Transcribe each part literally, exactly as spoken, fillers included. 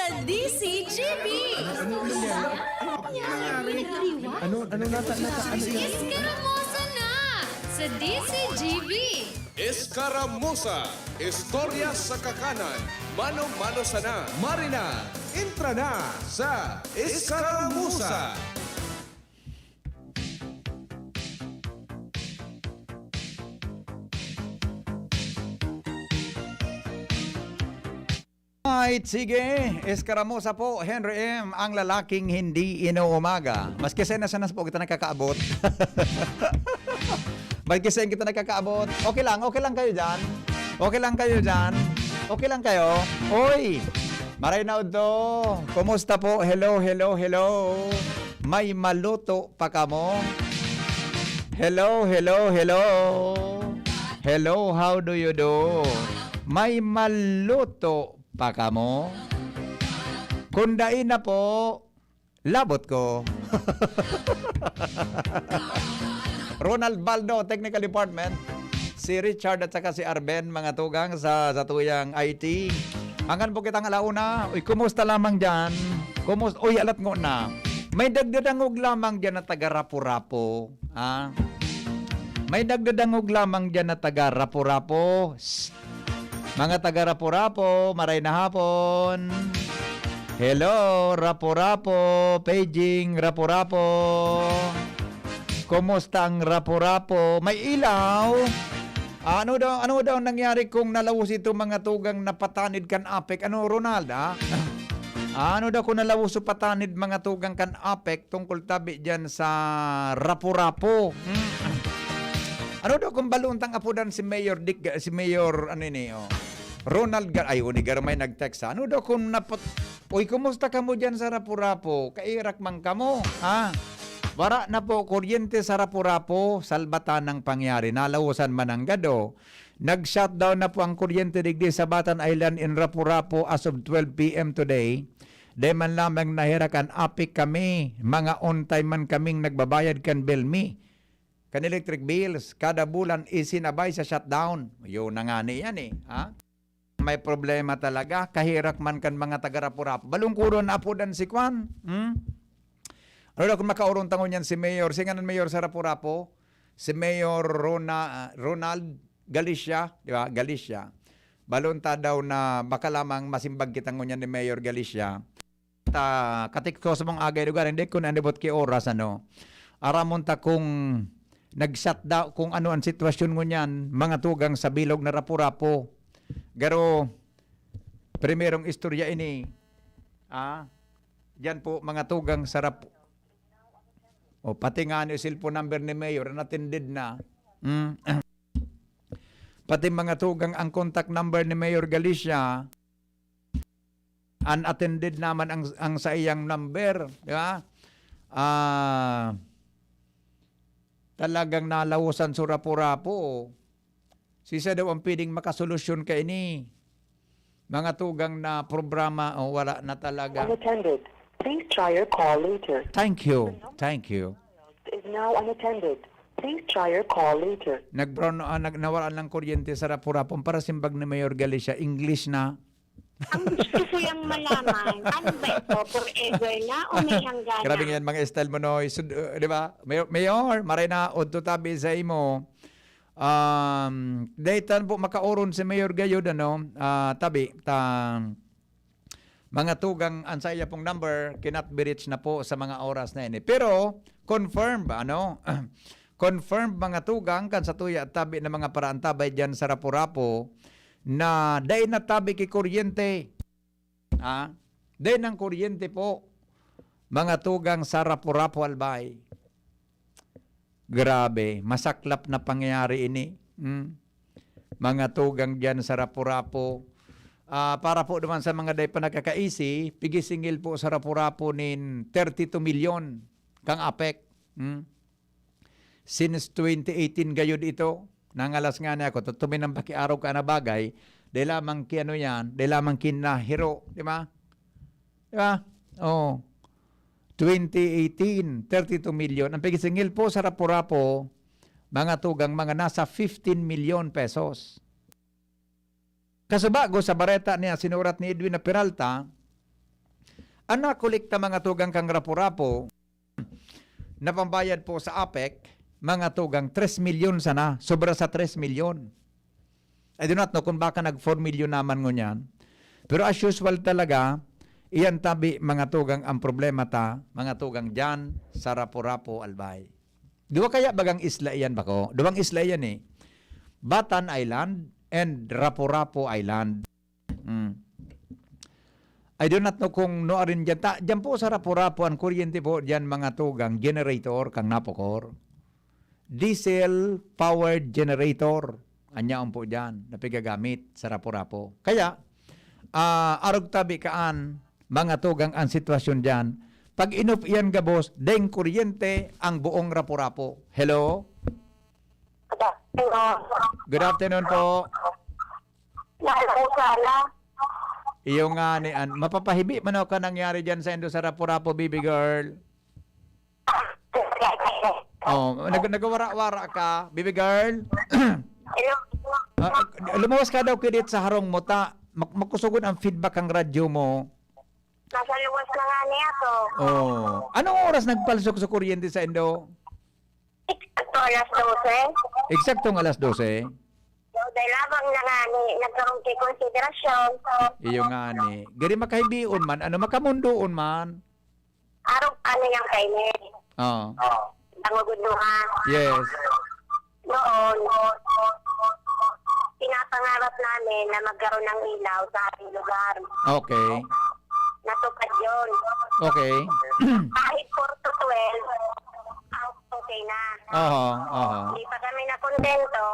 D C G B. Ano, ano nangyari? Ano nangyari? Ano, ano nata-, nata-, ano yun? Eskaramosa na sa D C G B. Eskaramosa, istorya sa kakanan, mano-mano sana. Marina, entra na sa Eskaramosa. Ay, sige. Eskaramosa po, Henry M, ang lalaking hindi inuumaga. Maski sa nasanas po kita nakakaabot. Maski sa kita nakakaabot. Okay lang, okay lang kayo dyan? Okay lang kayo dyan? Okay lang kayo? Oy! Maray na udto. Kumusta po? Hello, hello, hello. May maluto pa kamo? Hello, hello, hello. Hello, how do you do? May maluto pa kamo? Kung dai na po, labot ko. Ronald Baldo, Technical Department. Si Richard at saka si Arben, mga tugang sa, sa tuyang I T. Angan po kitang alauna. Uy, kumusta lamang dyan? Kumus-, uy, alat ngo na. May nagdadangog lamang dyan na taga Rapu-Rapu. Ha? May nagdadangog lamang dyan na taga Rapu-Rapu. Shh! Mga taga Rapu-Rapu, maray na hapon. Hello, Rapu-Rapu, paging Rapu-Rapu. Kumusta ang Rapu-Rapu? May ilaw? Ano daw, ano daw nangyari kung nalawos ito, mga tugang, na patanid kan apek? Ano, Ronald, ha? Ano daw kung nalawos o patanid, mga tugang, kan apek tungkol tabi dyan sa Rapu-Rapu? Hmm. Ano daw kung balon tang apodan si Mayor Dick Ga-, si Mayor, ano ini, oh, Ronald Gar-, ay, uni, garo may nag-text, ha? Ano daw kung napot-, uy, kumusta kamo dyan sa Rapu-Rapu? Kairak man kamo, ha? Wara na po kuryente sa Rapu-Rapu, salbatan ng pangyari. Nalawosan man ang gado. Nag-shutdown na po ang kuryente digdi sa Batan Island in Rapu-Rapu as of twelve P M today. Di man lamang nahirak an apek kami, mga on time man kaming nagbabayad kan bill mi. Kan electric bills, kada bulan isinabay sa shutdown. Yun na nga ni yan eh, ha? May problema talaga, kahirak man kan mga taga Rapu-Rapu. Balungkuron na apodan si Kwan. Hmm? Ano daw kung makaurong tangon yan si Mayor? Si nganan Mayor sa Rapu-Rapu? Si Mayor Rona-, ah, Ronald Galicia, di ba? Galicia. Balon ta daw na baka lamang masimbag kita ngunyan ni Mayor Galicia. Ta, katikos mong agay lugar, hindi ko nanibot ki oras, ano. Aramon ta kung nag-shutdown, kung ano ang sitwasyon ngunyan, mga tugang sa bilog na Rapu-Rapu. Garo, primerong istorya ini, ah, diyan po, mga tugang sa Rapu-, o, pati nga ni cellphone number ni Mayor, unattended na. Hmm. Pati mga tugang ang contact number ni Mayor Galicia, unattended naman ang, ang saiyang number, di ba? Ah, talagang nalawosan sa Rapu-Rapu, oh. Sisa daw ang pwedeng makasolusyon kaini? Mga tugang na programa, oh, wala na talaga. Unattended. Please try your call later. Thank you. Thank you. Is now unattended. Please try your call later. Nag-brown, ah, nag-, nawala ng kuryente sa Rapu-Rapu. Para simbag ni Mayor Galicia, English na. Ang gusto ko lang malaman, ano ba ito? Forever na o may hangganan? Grabe nga yan, mga style mo, no? Isud-, uh, di ba? Mayor, Mayor, maray na udto tabi sa imo. Um, dahil tan po makauron si Mayor gayod, ano, ah, tabi, ta, mga tugang, ang sa iya pong number, cannot be reached na po sa mga oras na ini. Pero, confirm, ano, confirm, mga tugang, kan sa tuya at tabi ng mga paraantabay dyan sa Rapu-Rapu, na dai na tabi ki kuryente. Ha? Dai nang kuryente po, mga tugang sa Rapu-Rapu, Albay. Grabe, masaklap na pangyayari ini. Hmm? Mga tugang diyan sa Rapu-Rapu. Ah, para po naman sa mga dai pa nakakaisi, pigisingil po sa Rapu-Rapu nin thirty-two milyon kang apek. Hmm? Since twenty eighteen gayod ito, nangalas nga niya ako, tutumin ang pakiarog ka na bagay, dai lamang ki ano yan, dai lamang kinahiro, di ba? Di ba? Oh. Twenty eighteen, thirty-two million. Ang pigisingil po sa Rapu-Rapu, mga tugang, mga nasa fifteen million pesos. Kasubago sa bareta niya, sinurat ni Edwin na Peralta, Ang nakolekta, mga tugang, kan Rapu-Rapu, na pambayad po sa APEC, mga tugang, tres milyon sana, sobra sa tres milyon. I do not know kung baka nag four milyon naman ngunyan. Pero as usual talaga, iyan tabi, mga tugang, ang problema ta, mga tugang, diyan sa Rapu-Rapu, Albay. Duwa kaya bagang isla iyan bako? Duwang isla iyan eh. Batan Island and Rapu-Rapu Island. Mm. I do not know kung nuarin diyan. Ta, diyan po sa Rapu-Rapu, ang kuryente po diyan, mga tugang, generator, kang napukor. Diesel powered generator. Anyaon po diyan, na pigagamit sa Rapu-Rapu. Kaya, ah, arog tabi kaan, mga tugang, ang sitwasyon diyan. Pag enough iyan gabos, deng kuryente ang buong Rapu-Rapu. Hello? Hello. Good afternoon po. Naalala ko sana. Iyo nga ni an, mapapahibi man ako ka nangyari diyan sa indo sa Rapu-Rapu, baby girl. Oh, nag-, nagwara-wara ka, baby girl. Hello. Ah, lumuwas ka daw kidit sa harong mo ta. Mak-, makusugon ang feedback ang radyo mo. Nasa luwas na nga niya to. Oh. Anong oras nagpalsok sa kuryente sa indo? Eksakto alas dose. Eksaktong alas dose. So, dahil habang na nga ni, nagkaroon kay konsiderasyon. Iyo nga ni. Gari makahibion man, ano, makamundoon man. Arog, ano yung kainin? Oo. Tangugod mo, ha? Yes. Noon, pinapangarap namin na magkaroon ng ilaw sa ating lugar. Okay. Natupad yun. Okay. Kahit four to twelve, okay na. Oho, oho. Hindi pa kami nakontento.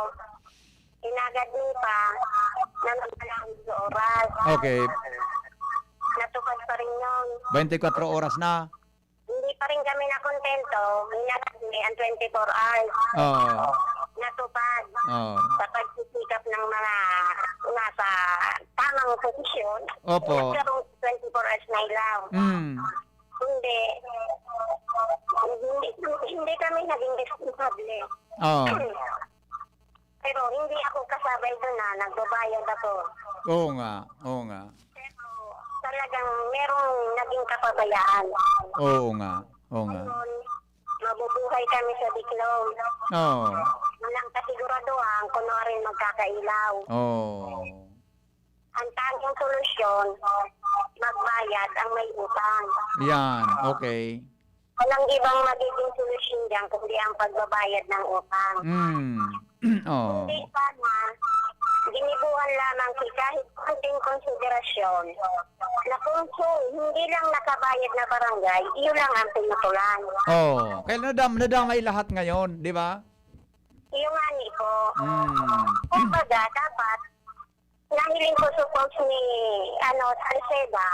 Inagad niya pa na magdalawang oras. Okay. Natupad pa rin yun. Twenty-four oras na. Hindi pa rin kami nakontento. Inagad niya ang twenty-four hours. Oo. Natupad. Oo. Sa pagsisikap ng mga nasa tamang posisyon, Opo. nagkaroon twenty-four hours na ilaw. Mm. Hindi. Hindi, hindi kami naging responsable. Oo. Pero hindi ako kasabay doon na nagbabayad ako. Oo nga, oo nga. Pero talagang merong naging kapabayaan. Oo nga, oo nga. Ngayon, mabubuhay kami sa diklom. Oo. Walang kasiguraduhan kung ano rin magkakailaw. Oo. Ang tanging solusyon, magbayad ang may utang. Yan, okay. Walang ibang magiging solusyon diyan kundi ang pagbabayad ng utang. Hmm. Oo. Hindi sana, ginibuhan lamang ki kahit konting konsiderasyon na kung so, hindi lang nakabayad na barangay, iyo lang ang pinutulan. Oo. Kaya nadam-, nadamay lahat ngayon, di ba? Iyo nga ni po. Hmm. Kumbaga, dapat nahiling ko suppose ni, ano, Salceda,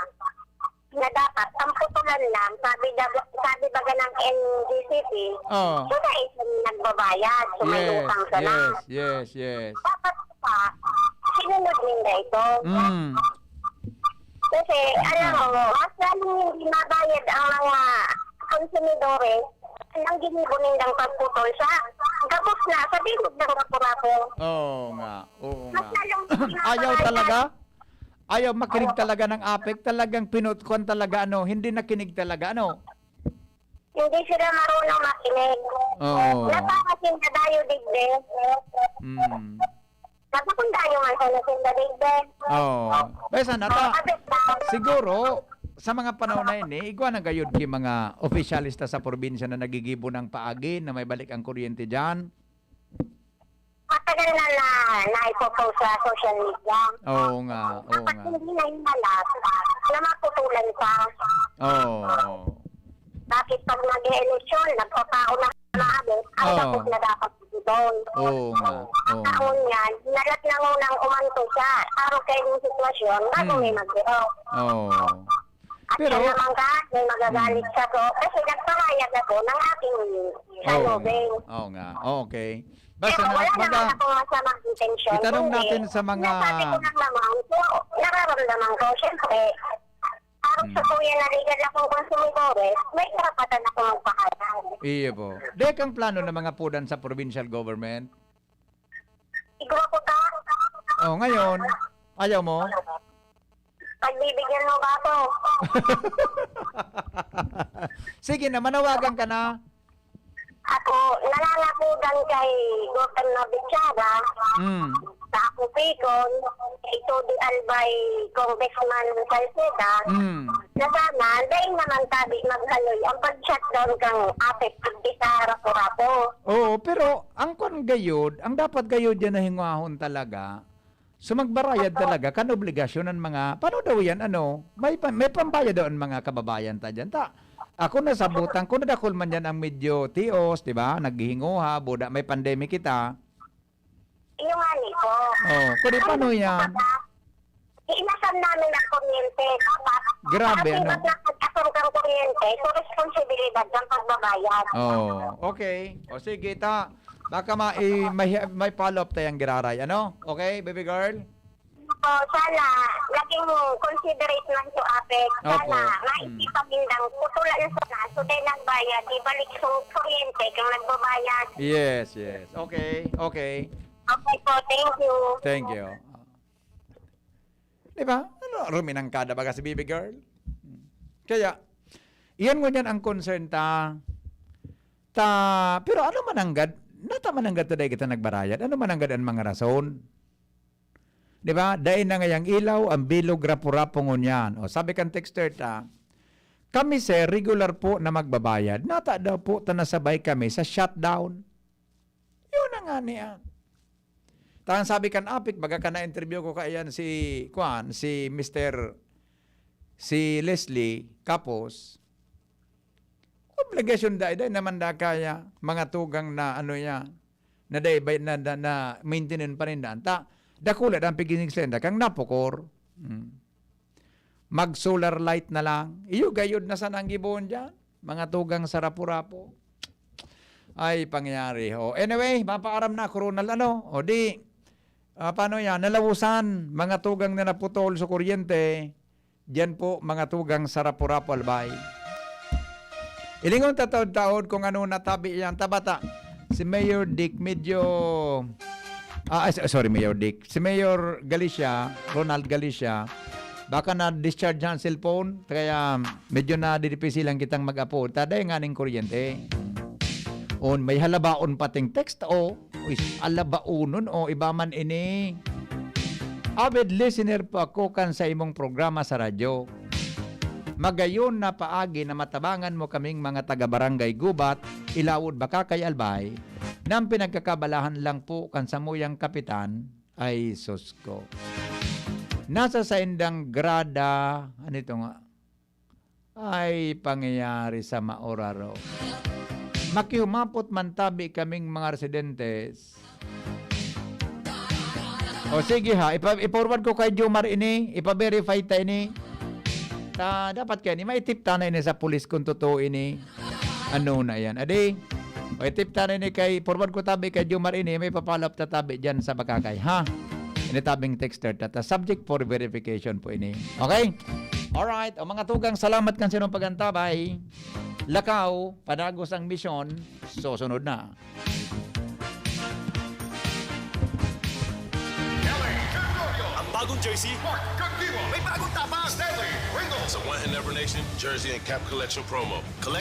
na dapat ang putulan lang, sabi, daw- sabi baga ng N G C P, Oo. sila ay nagbabayad, so may Yes, utang sila. yes, yes, yes. Dapat pa, sinunod ninda ito. Mm. Kasi, alam Mm. mo, mas lalong hindi mabayad ang mga konsumidores, ang ginibo nindang pagputol sa gabos na, sa bilog ng Rapu-Rapu. Oo nga, oo Mas nga. lalong hindi Ayaw mabayad. talaga? Ayaw makinig Oo. talaga ng APEC, talagang pinutkuan talaga, ano, hindi nakinig talaga, ano? Hindi sila marunong makinig. Oo. Napakasinda tayo, digdi. Mm. Napakasinda tayo man sa nasinda, digdi. Oo. Basta na Oo, ta, kasi siguro, sa mga panahon na ini, igwa na gayud ki mga opisyalista sa probinsya na nagigibo ng paagi na may balik ang kuryente diyan. Matagal na na naipopost sa social media. Oo nga, oo Dapat nga. hindi na yung malas na maputulan pa. Oo, oo. Bakit pag nag-eleksyon, nagpapao na maabot, ang Oo. dapot na dapat doon. Oo nga, Ang oo. taon yan, nalat na ngunang umanto siya. Araw kayo yung sitwasyon, bago Hmm. may magbiro. Oo. At Pero siya naman ka, may magagalit Hmm. siya po. Kasi nagpahayag ako ng aking Oo nga. salubing. Oo nga. Okay. Basta Pero na, wala naman maga-, akong masamang intensyon, itanong kundi natin sa mga nasabi ko lang naman, so, nararamdaman ko, syempre, parang Hmm. sa kuya na legal akong konsumidores, may karapatan ako magpahayag. Iyo po. Dek ang plano ng mga pudan sa provincial government? Siguro po ka? Oh, ngayon, ayaw mo? Pagbibigyan mo ba ako? Sige na, manawagan ka na. Ako, nananakudan kay Gordon Novichada, Mm. sa Akupikon, kay Todi Albay, Congressman Salceda, Mm. na sana, dahil naman tabi maghaloy ang pag-shutdown kang APEC digdi sa Rapu-Rapu. Oo, pero ang kwan gayod, ang dapat gayod yan na hingwahon talaga, so magbarayad talaga kan obligasyon ng mga, paano daw yan, ano, may, pa- may pambayad daw ang mga kababayan ta dyan. Ta, ako nasabutan ko, nadakol man yan ang medyo tios, di ba? Naghihinguha, buda, may pandemic kita. Yung nga ni po. Oh, kung di paano yan? Inasan namin ang kuryente. Dapat, Grabe, ang ano? Nagkasong kang kuryente, so responsibilidad ng pagbabayad. Oh, okay. O sige, ta. Baka ma i- may, may follow-up tayong giraray. Ano? Okay, baby girl? So, sana, naging considerate man sa APEC. Sana, Opo. maisipan nilang putulan sa kaso dahil nagbayad, ibalik sa kuryente kung nagbabayad. Yes, yes. Okay, okay. Okay po, thank you. Thank you. Di ba? Ano, ruminangkada baga si baby girl? Kaya, iyan ngunyan ang concern ta. Ta, pero ano mananggad? Nata mananggad ta dahil kita nagbarayad? Ano mananggad ang mga rason? Di ba? Dai na ngayang ilaw, ang bilog rapu-rapu ngunyan. O, sabi kan texter ta, "Kami, sir, regular po na magbabayad. Nata daw po ta nasabay kami sa shutdown." Yun na nga niya. Tangan sabi kan APEC, baga ka na-interview ko kaiyan si, kwan, si Mister, si Leslie Capos. Obligasyon dai, dai naman da kaya, mga tugang na ano yan, na dai bay, na, na, na maintenance pa rin daan. Ta, dakula daan piginig senda, kang napukor. Hmm. Mag-solar light na lang. Iyo, gayod na sana ang gibohon dyan. Mga tugang sa Rapu-Rapu. Ay, pangyari. O, anyway, mapaaram na ako, Ronald. Ano? O di, ah, paano yan? Nalawusan, mga tugang na naputol sa kuryente. Diyan po, mga tugang sa Rapu-Rapu, Albay. Ilingon ta taod-taod kung ano natabi yan. Tabata, si Mayor Dick, medyo... Ah, ay, sorry, Mayor Dick. Si Mayor Galicia, Ronald Galicia, baka na-discharge ang cellphone, kaya medyo nadidipisilan kitang mag-apo. Taday nga ning kuryente. On, may halabaon pating text, o, uy, alabaonon, o, iba man ini. Avid listener po ako kan sa imong programa sa radyo. Magayon na paagi na matabangan mo kaming mga taga-barangay Gubat, Ilawod, Bacacay, Albay, na ang pinagkakabalahan lang po kan samuyang kapitan ay sus ko. Nasa saindang grada, ano ito nga? Ay, pangyayari sa maoraro. Makihumapot man tabi kaming mga residentes. O sige ha, ipa- i-forward ko kay Jomar ini, ipa-verify ta ini. Ta, dapat kaya ni, maitip ta na ini sa pulis kung totoo ini. Ano na yan? Adi, o itip ta na ini kay, forward ko tabi kay Jomar ini, may pa-follow up ta tabi dyan sa Bacacay, ha? Ini tabing texter ta, ta. Subject for verification po ini. Okay? Alright. O mga tugang, salamat kan sinong pagantabay. Lakaw, padagos ang misyon. Susunod na. Ang bagong jersey, Mark Cagdiwa. May bagong tapang, Stanley Ringo. Sa One Endeavor Nation Jersey and Cap Collection Promo.